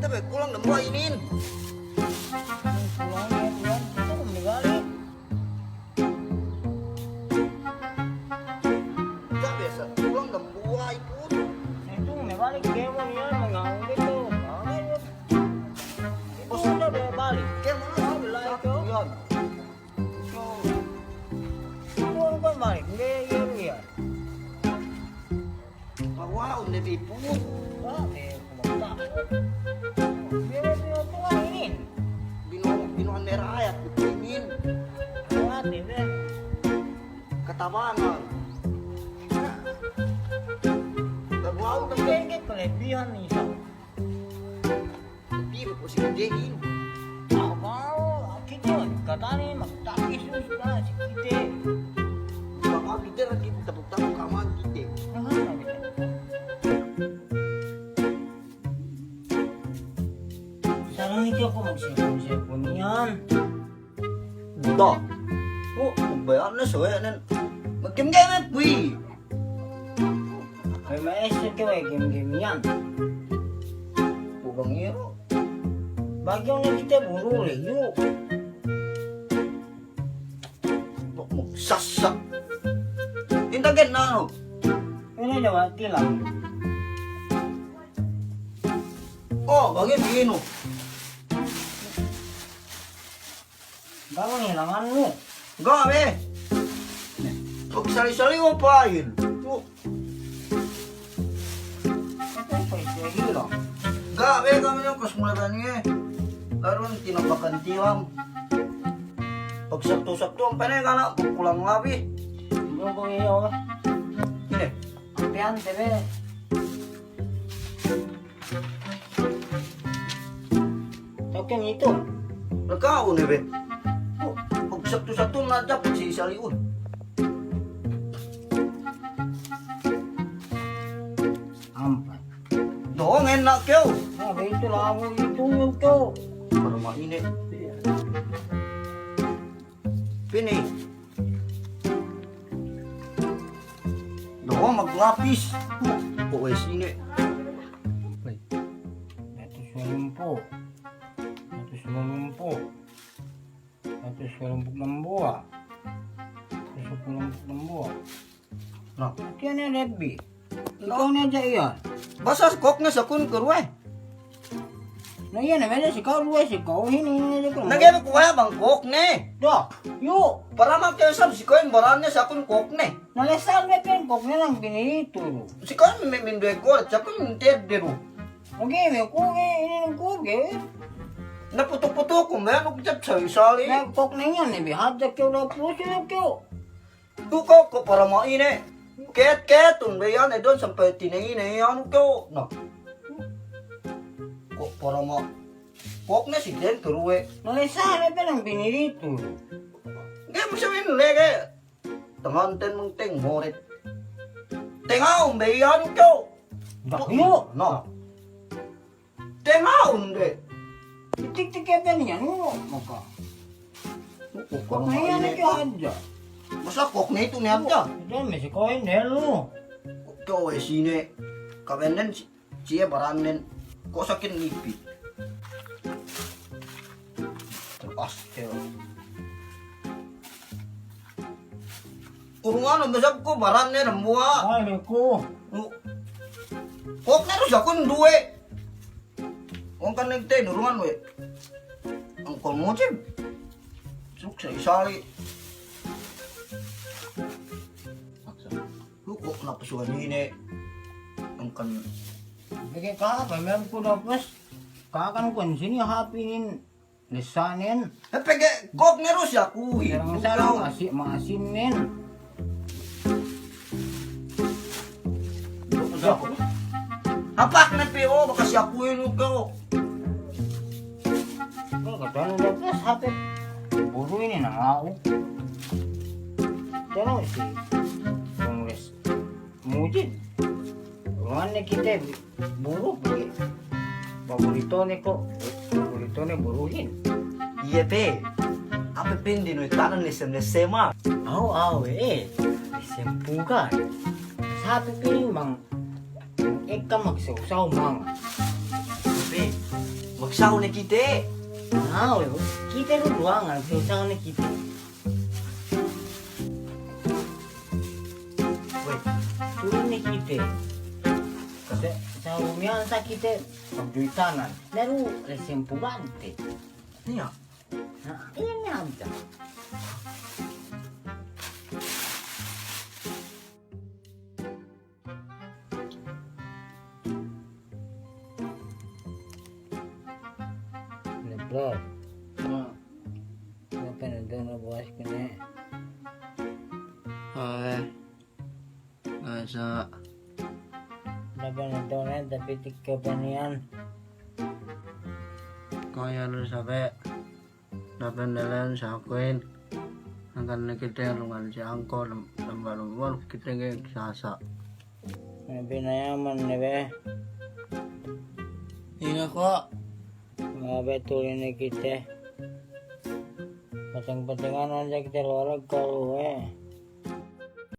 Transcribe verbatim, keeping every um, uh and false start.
Tabe' kulang dambuwa' inin. Kulang, kulang, kulang, kulang. Ga' biya' sa kulang dambuwa' itu. Itu mabalik kēmon iyan, mangawin itu. Mangawin itu. Itu udah mabalik. Kēmon. Mabalik itu. Iyan. Itu. Itu kan balik. Nde, iyan, iyan. Bawa, unde biput. Wah, eh, kumanta. Biya' itu tuwan inin. Binu-, binuhan me' rayat, inin. Rayat, inin. Katabangan. Bawa, unde. Kelebihan nin isab. Tapi, ko' si kitehin. A'a, kite, katane, magtakis lu sudah, si kite. Baka kite lagi tapuk-tapuk kaman kite. Aha, kite. Sarang ite ko' magselpon-selpon iyan. Buta. O, baya'an ne sawe'nen. Magkem-gem kuwe'. Kay ma'esel ke we' gem-gem iyan. Bu bang iru. Bagi ne kite buru le, yu. Bak magsasak. Inta gen nanu. Ine ne wati lang. O, bagi binu. Ga' ne langannu. Ga' be. Pagsali-sali mo pa'in. Tu. Ga' be kami ne kas mula tani e. Lalu tinabakan tiwam. Pagsaktu-saktu ampe ne kana kulang labi. Ine. Ampean te be. Taken itu. Nakaun ne be. O, pagsaktu-saktu na dapat si saliun. Ampat. Dong enak kew. Na, be itu lamu itu kew. Para ma'ine. Pini. Dong maglapis. O, we' sine. Datus walumpū'. Datus walumpū'. Datus walumpū' dambuwa'. Datus walumpū' dambuwa'. Na. Kite ne lebbi. Ikaw ne hadja iyan. Basa si kōkne si akun keruwe. Na iyan ne mene si ka'u duwe si ka'u hini, hini hadja ku. Na ga'i ku waya' bang kōkne. Dah, yu. Para ma' kew sab si kōkne baranne si akun kōkne. Na lesan me' pen kōkne nang bini itu. Si kōkne me' minduwe kōkne, si akun tedde du. Oke, me' kōkne, inin kōkne. Na putuk-putuk ku me' anu kecap sali-sali. Na kōkne iyan ne bi hadja kew da pusi kew. Tu ko', ko' para ma'ine. Ket-ketun be iyan edon sampay tina'ine iyan ko'. Na. Ko' para ma'. Kōkne si den keruwe. Malesa ne pe nang biniritu. Ga'i mu samin lege. Tanganten mengteng moret. Tenga'un be iyan ko'. Dak, yu. Na. Tenga'un be. Itik-tik kēmon iyan, nu, maka. Kōkne iyan ne ke hadja. Masa kōkne itu ne hadja? Itu me' si ko'in delu. Ko' we' sine. Kabenden si, siye barannen. Ko' sakin nipi. Terpas, cewek. Urungan, mesab ko' baranne dambuwa'. Ay, ku. Kōkne du si akun duwe. Ong kan nagtay nurungan we'. Angkol Mujib. Sukses sali. Lu kok napasuhan ine? Angkan. Pegge' kaka, memang ku napas. Kaka kan kuwan sini hapinin. Nesanen. Eh, pegge' gok ne du si akuhin. Sarang-sarang, ma'asin, ma'asinen. Hapak ne pe, o, bakas si akuhin lu ko. Ko kata'uhan ne pas hap. Buru inin nanga'u. Terus si Kongres Mujib. Ruwan ne kite. Buru pe. Paborito ne ko', paborito ne buruhin. Iye pe. Ape pe inin du tanan lesem-lesema. Aw, aw, e. Lesem pugan. Sape pe inin bang ekka magsaw-saw manga. Pe. Magsaw ne kite. Aw, kite du duwangan, magsaw-saw ne kite. We, tulun ne kite. Sa-, salumiyan sa kite pagduwitanan. Lalu, lesem pugante. Niya'. Na, iye ne hadja. Ne, bro. Hmm. Da'a pe ne du ne buwas kene. Oe. Asa. Da'a pe ne du ne, tapi tikka paniyan. Ko' iyan du sabe. Da'a pe ne len sakuhin. Angkan ne kite lungan si angko, lem-, lembal-lembal kite nge sasa. Pinayaman ne be. Ine ko'? Ngabe tuli ne kite. Pateng-patengan hadja kite luwal kalu we.